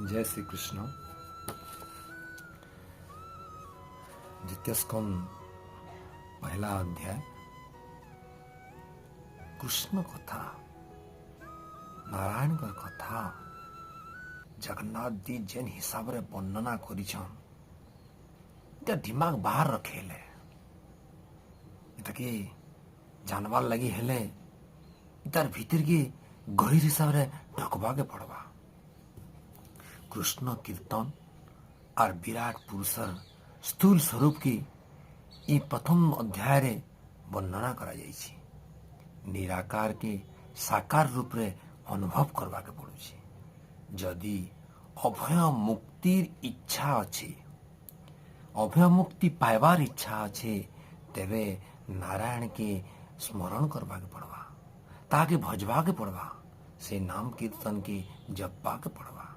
ଜୟ ଶ୍ରୀକୃଷ୍ଣ। ଦ୍ୱିତୀୟ ସ୍କନ୍ଦ, ପହିଲା ଅଧ୍ୟାୟ, କୃଷ୍ଣ କଥା, ନାରାୟଣଙ୍କର କଥା ଜଗନ୍ନାଥ ଦି ଯେନ୍ ହିସାବରେ ବର୍ଣ୍ଣନା କରିଛନ୍, ଏଟା ଦିମାଗ ବାହାର ରଖେଲେ। ଏଟାକେ ଜାନବାର ଲାଗି ହେଲେ ତାର ଭିତରକେ ଗହିର ହିସାବରେ ଢକବାକେ ପଡ଼ବା। କୃଷ୍ଣ କୀର୍ତ୍ତନ ଆର୍ ବିରାଟ ପୁରୁଷର ସ୍ଥୂଲ ସ୍ୱରୂପ କି ଇ ପ୍ରଥମ ଅଧ୍ୟାୟରେ ବର୍ଣ୍ଣନା କରାଯାଇଛି। ନିରାକାର କେ ସାକାର ରୂପରେ ଅନୁଭବ କରବାକେ ପଡୁଛି, ଯଦି ଅଭୟ ମୁକ୍ତିର ଇଚ୍ଛା ଅଛି। ଅଭୟ ମୁକ୍ତି ପାଇବାର ଇଚ୍ଛା ଅଛି, ତେବେ ନାରାୟଣକେ ସ୍ମରଣ କରବାକେ ପଡ଼ବା, ତାହାକେ ଭଜବାକେ ପଡ଼ବା, ସେ ନାମ କୀର୍ତ୍ତନକେ ଜପବାକେ ପଡ଼ବା।